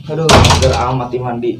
Aduh, seger amat di mandi.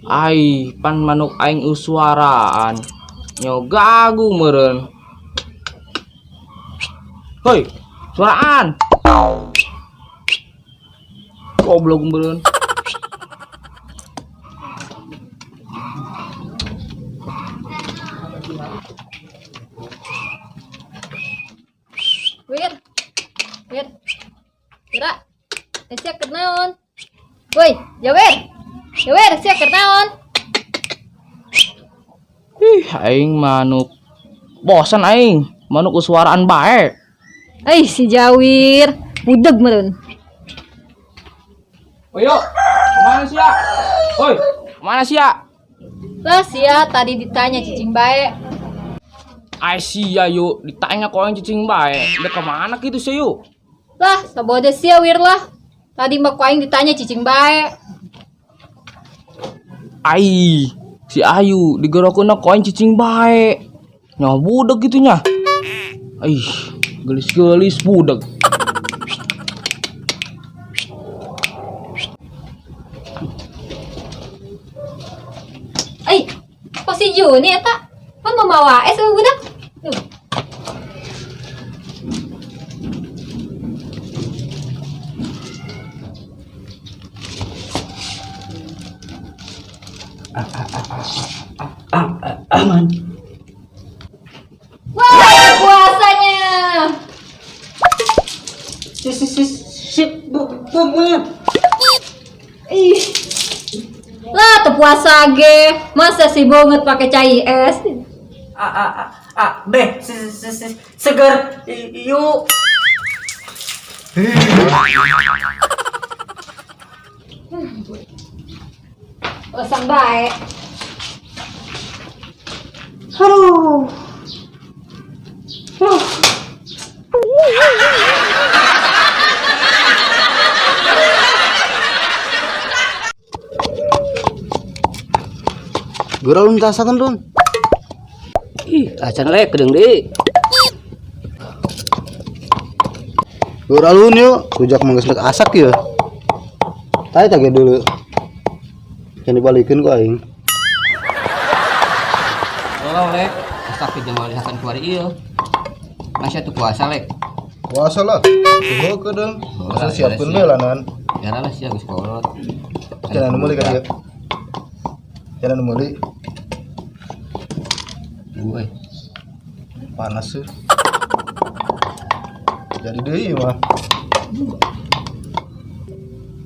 Ai, pan manuk aing usuaraan. Nyogagu meureun. Hoi, suaraan. Goblok meureun. Wir. Wir. Kira. Sia keur naon? Woi, Jawer. Jawer, sia keur naon? Ih, aing manuk. Bosan aing, manuk usuaraan bae. Eh, si Jawir, budeg meureun. Oi, yo. Kemana sih ya? Oi, kemana sih ya? Lah sia tadi ditanya cicing bae. Ai sia yuk, ditanya kok yang cicing bae. Udah kemana gitu sih yuk? Lah, sabode sia Wir lah. Tadi mah ku aing ditanya cicing bae. Ai, si Ayu digerokeun ku aing cicing bae. Nyawa budeg gitu nya. Ih, gelis-gelis budeg. Eh, kok si Juni eta? Pan mamawa es sama budak. Duh. Aman. Wah, puasanya. Sip, bu. Ih. Lah, tuh puasa ge. Masa si bonget pakai cai es? A A A A B S S S seger yuk. Osang bae. Aduh. Aduh. Gurau tasakan dun. Ih, acan lek kedeung deui. Gurau yuk, rujak mangga selek asak ya. Tadi tak dulu. Jangan dibalikin ku aing. Tolong lek, asak jeung malihakan kuari ieu. Masih atuh puasa lek. Puasa lah. Tunggu ke dong. Masa siapkeun we lah nan. Jarang lah sia geus kolot. Jangan nu meuli ka dieu. Jangan nu meuli. Euy. Panas sih. Jadi deui mah.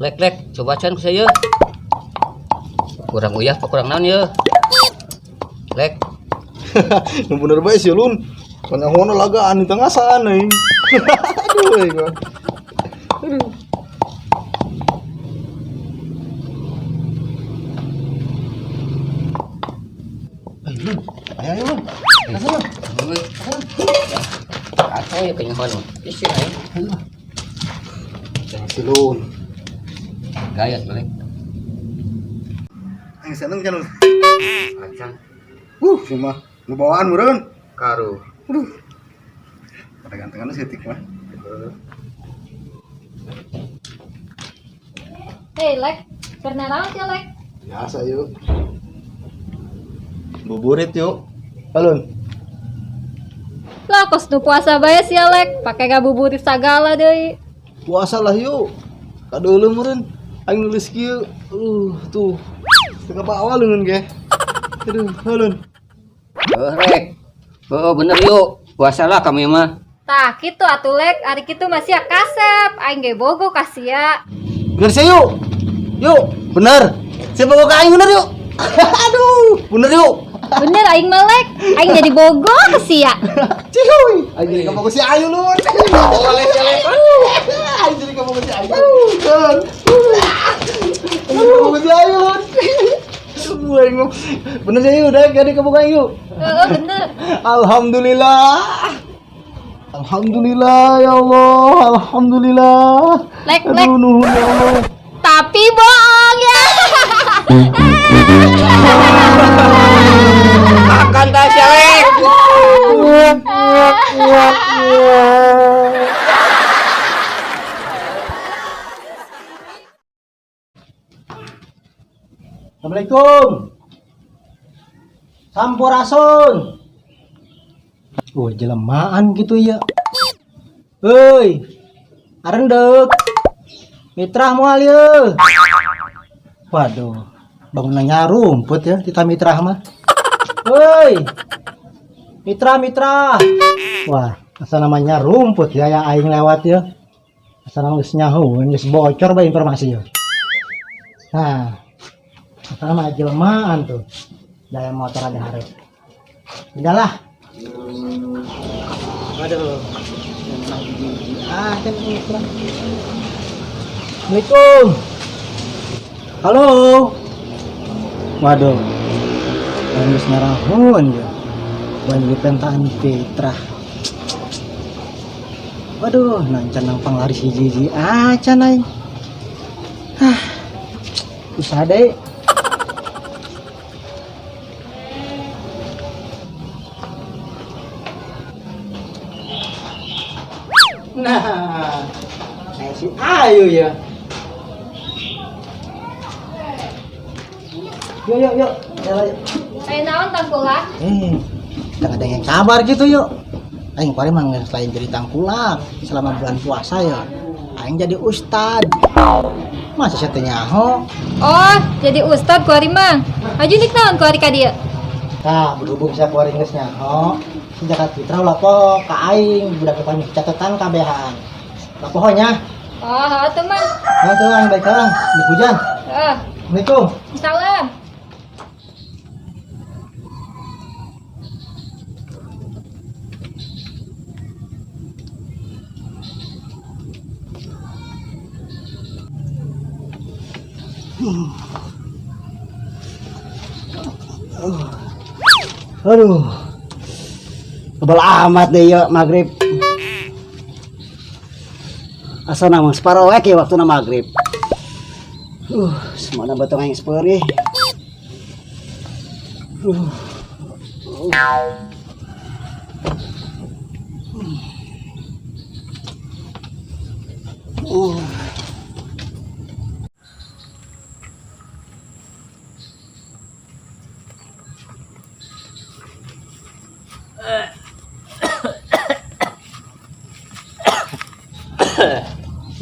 Lek lek, coba can ku saya. Kurang uyah apa kurang naon ye? Lek. Nu bener bae sih lun. Panyahono lagaan di tengah sana aing. Aduh aing mah. Aduh. Ayo lun, ayo ayo lun. Kasih lun. Kacau ya kenyahono. Isi aing. Kasih lun. Gayat balik. Aing seneng kan lun. Acan. Sih mah nu bawaan meureun. Karu. Aduh. Pada gantengan sih mah. Hei, Lek. Keur naon sia, Lek? Biasa yuk. Buburit yuk. Alun. Lah, kos nu puasa bae sia, Lek. Pake ngabuburit sagala deui. Puasa lah yuk. Kadeuleu meureun. Aing nulis kieu. Tuh. Teu bawa leungeun ge. Aduh, alun. Oh, rek. Oh, bener yuk. Puasa lah kami mah. Tah, kitu atuh Lek. Ari kitu mah sia kasep. Aing ge bogo ka sia. Bener sih yuk. Yuk, bener. Sia bogo ka aing bener yuk. Aduh, bener yuk. Bener aing mah Lek. Aing jadi bogo ka sia. Cihuy. Aing jadi kabogo si Ayu lun. Boleh lek. Aing jadi kabogo si Ayu. Lun. Aing jadi kabogo si Ayu lun. Aduh, aing mah. Bener sih udah jadi kabogo aing yuk. Heeh, bener. Alhamdulillah. Alhamdulillah ya Allah, alhamdulillah. Lek, lek. Aduh, nuhun ya Allah. Tapi bohong ya. Makan tas ya, Lek. Assalamualaikum. Sampurasun. Oh, jelemaan gitu ya. Hei, arendek. Mitrah moal ye. Waduh, bangunannya rumput ya, kita mitrah mah. Hei, mitra mitra. Wah, asal namanya rumput ya, ya aing lewat ya. Asal nama geus nyaho, geus bocor bae informasi ya. Nah, asal nama jelmaan tuh. Daya motor aja harap. Udahlah. Waduh. Ah, kan mitra. Assalamualaikum. Halo. Waduh. Geus ngarahun ya. Banyak pentaan fitrah. Waduh, nancan nang panglaris hiji-hiji acan aing. Hah. Usaha deh. Nah, kayak si Ayu ya. Yuk, yuk, yuk. Jalan, yuk. Ayo naon tangkulak? Jangan ada yang kabar gitu yuk. Aing kemarin mah selain jadi tangkulak selama bulan puasa ya, aing jadi ustad. Masa saya teh nyaho? Oh, jadi ustad kuari mah. Aju nik naon kuari ka dieu? Nah, berhubung saya kuari geus nyaho, si zakat fitrah ulah poho ka aing budak depan catatan kabehan. Ulah poho nya. Oh, heuh mah. Nah, tuh aing baik sekarang, di hujan. Heeh. Assalamualaikum. Salam. Aduh, Kebal amat deh ya maghrib. Asa nama separuh ya waktu na maghrib. Semana batong aing seperih.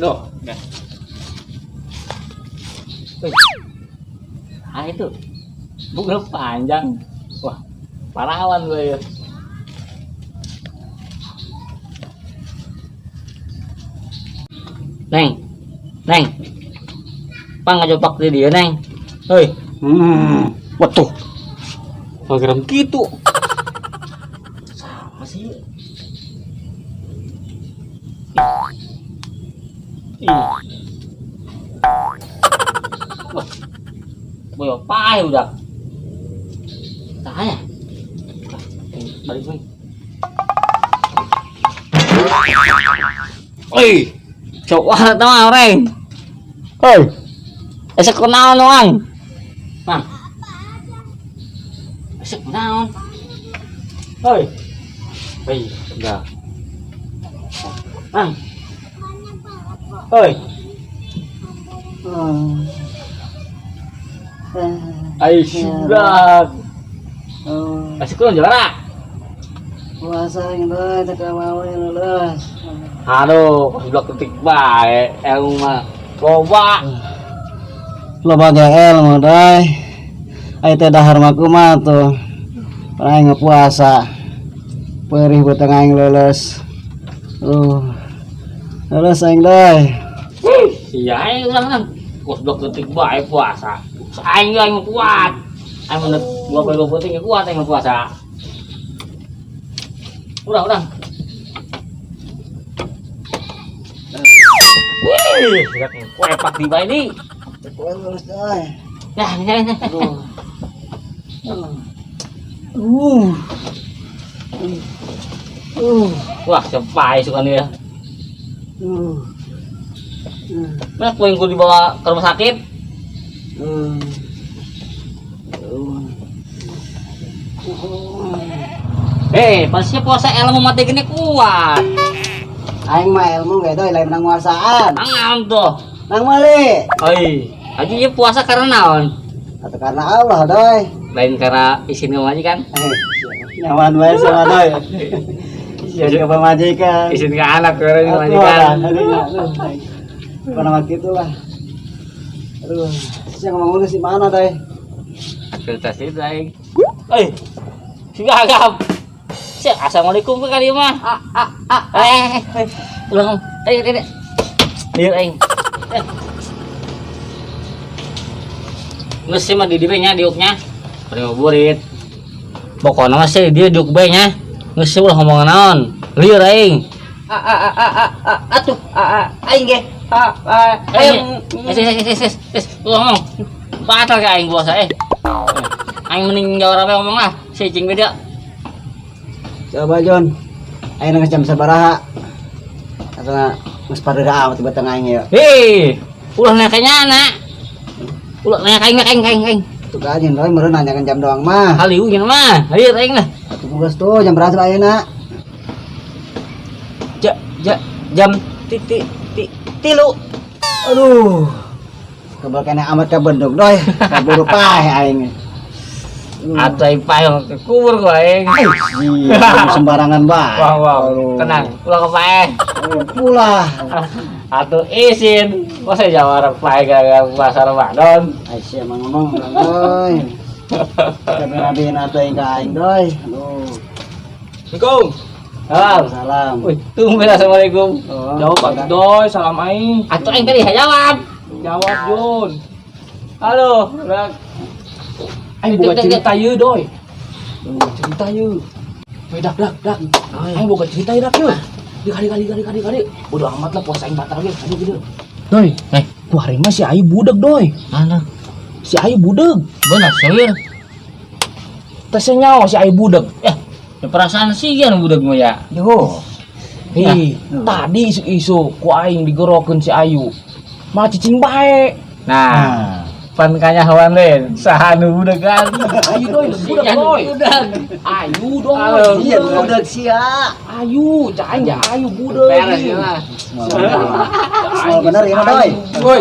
Loh. Wih. Ah itu. Bukan panjang. Wah, parawan gue ya. Neng. Neng. Pang ngajopak di dia, Neng. Hei. Waduh. Program gitu. Sama sih. Ih. Wah. Boyo pae udah. Tanya. Balik gue. Oi. Coba tau orang. Hoi. Esek kunaon orang. Mang. Esek kunaon. Hoi. Hei, udah. Mang. Hoi. Ai sudah. Esek kunaon juara. Puasa yang doi, tak mau yang lulus. Aduh, blok ketik bae, ilmu mah loba. Loba GL mah doi. Ai teh dahar mah kumaha tuh. Pernah aing puasa. Perih beuteung aing lulus. Lulus aing doi. Iya aing urang kan. Kos blok ketik bae puasa. Aing aing kuat. Aing mah dua kali dua peuting kuat aing puasa. Urang urang. Wih, kue pak di bae ini. Kue lulus doi. Ya, ini, ini. Wah, cepai suka nih ya. Mana ku yang dibawa ke rumah sakit? Pasnya puasa ilmu mati gini kuat. Aing mah ilmu ge doy lain menang nguasaan. Angam tuh. Nang meuli. Oi, aja ya puasa karena naon? Atau karena Allah doy. Lain karena izin kan? Nyaman wae sama doy. Izin ke pamajikan. Izin ke anak karena pamajikan. Pernah gitu lah. Aduh, siang ngomong sih mana doy? Cerita sih aing. Oi. Si gagap. Si assalamualaikum ke kali mah. Ulang. Ayo, ayo. Lieur aing. Geus sih mah di dieu nya diuknya. Bari ngabuburit. Pokona mah sih dia diuk bae nya. Geus sih ulah ngomong naon. Lieur aing. Atuh, aing ge. Aing. Es, ulah ngomong. Batal ke aing puasa eh. Aing mending jawab apa ngomong lah. Si cing beda. Coba Jon. Aing geus jam sabaraha? Atau geus pareura amat tiba aing ya. Hei, ulah nanya kayaknya anak. Ulah nanya kaing kaing kaing kaing. Tuh kan doy meureun nanyakan jam doang mah. Haliu nya mah. Lieur aing lah. Atuh geus tuh jam berapa ayeuna? Ja, ja, jam titik tilu. Aduh. Kebal kene amat kabendung doy. Kaburu paeh aing. Atau aing paeh ke kubur ku aing. Iya, sembarangan bae. Wah, wah. Tenang, ulah ke paeh. Ulah. Atau izin. Masa jawara paeh gara-gara puasa Ramadan. Ai sia mah ngomong doy. Kabe-kabe atuh aing ka aing doy. Aduh. Assalamualaikum. Salam. Salam. Wih, tumben assalamualaikum. Oh, Jawab atuh doy, salam aing. Atau aing tadi jawab. Jawab Jon. Halo, ulah. Aing boga cerita ieu doy. Boga cerita ieu. Weh dak dak dak. Aing boga cerita ieu dak ieu. Di kali kali kali kali kali. Bodo amat lah puasa aing batal ge. Aduh gitu. Doy, ku hari mah si Ayu budeg doy. Mana? Si Ayu budeg. Benar, seueur. Teh nyawa si Ayu budeg. Ya perasaan sih kan budeg mah ya. Yo. Hei, tadi isu-isu ku aing digerokeun si Ayu. Malah cicing bae. Nah, pan kanyahoan lain, saha nu budeg kan. Ayu doy, budak doy. Budak. Ayu doy. Halo. Iya, budak sia. Ayu, cak aing ayu budeg. Beres ya lah. Semua bener ya doy. Woi,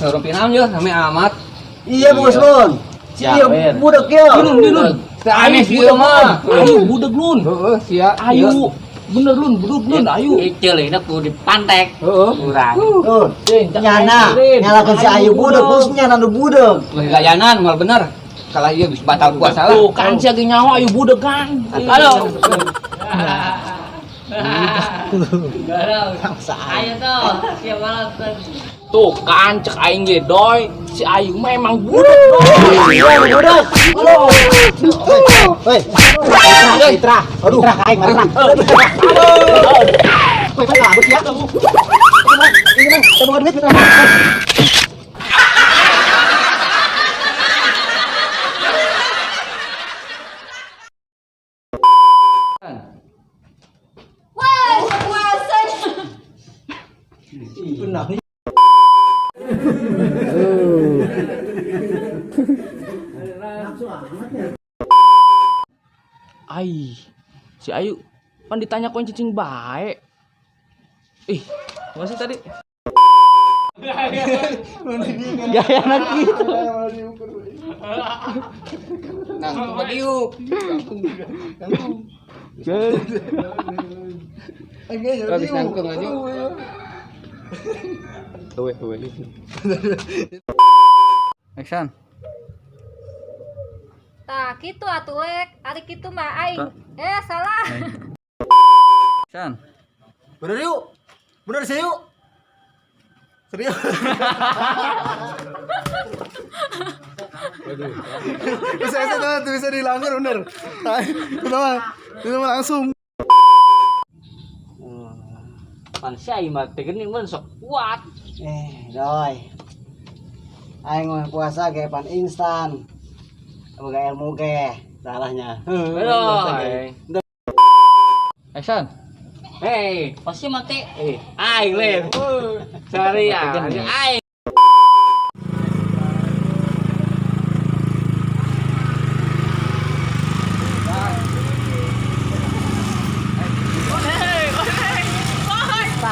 orang pinam yo, rame amat. Iya, Bos Lun. Iya, budak yo. Lun, lun. Aneh sih mah. Ayu budeg lun. Heeh, sia. Ayu. Bener lun, budeg lun, ayu. Icil ini kudu dipantek. Heeh. Kurang. Lun. Nyana, nyalakan si Ayu budak, bos nyana nu budak. Gayanan mal bener. Kalah ieu geus batal puasa lah. Tuh kan sia ge nyawa ayu budeg kan. Halo. Ayo tuh, siap banget. Tuh kan cek aing ge doy, si Ayu mah emang budeg doy. Iya, budak. Hei. Mitra, aduh. Mitra aing mitra. Woi, mana abus ya? Ini mah, saya bawa duit mitra. Wah, puasanya. Ai, si Ayu pan ditanya koin cicing bae. Ih, apa sih tadi? Gaya gitu. Nangtung ka diuk. Habis nangtung aja. Action. Tah kitu atuh lek, ari kitu mah aing. Salah. Action. Bener yuk. Bener sih yuk. Serius. Bisa bisa tuh bisa dilanggar bener. Itu mah langsung. Pan si Ayu mah teh geuning mun sok kuat. Doy. Aing mah puasa ge pan instan. Boga ilmu ge, salahnya. Aduh. Action. Hei, pasti mati. Eh, aing lain. Sorry ya. Aing.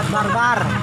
Barbar.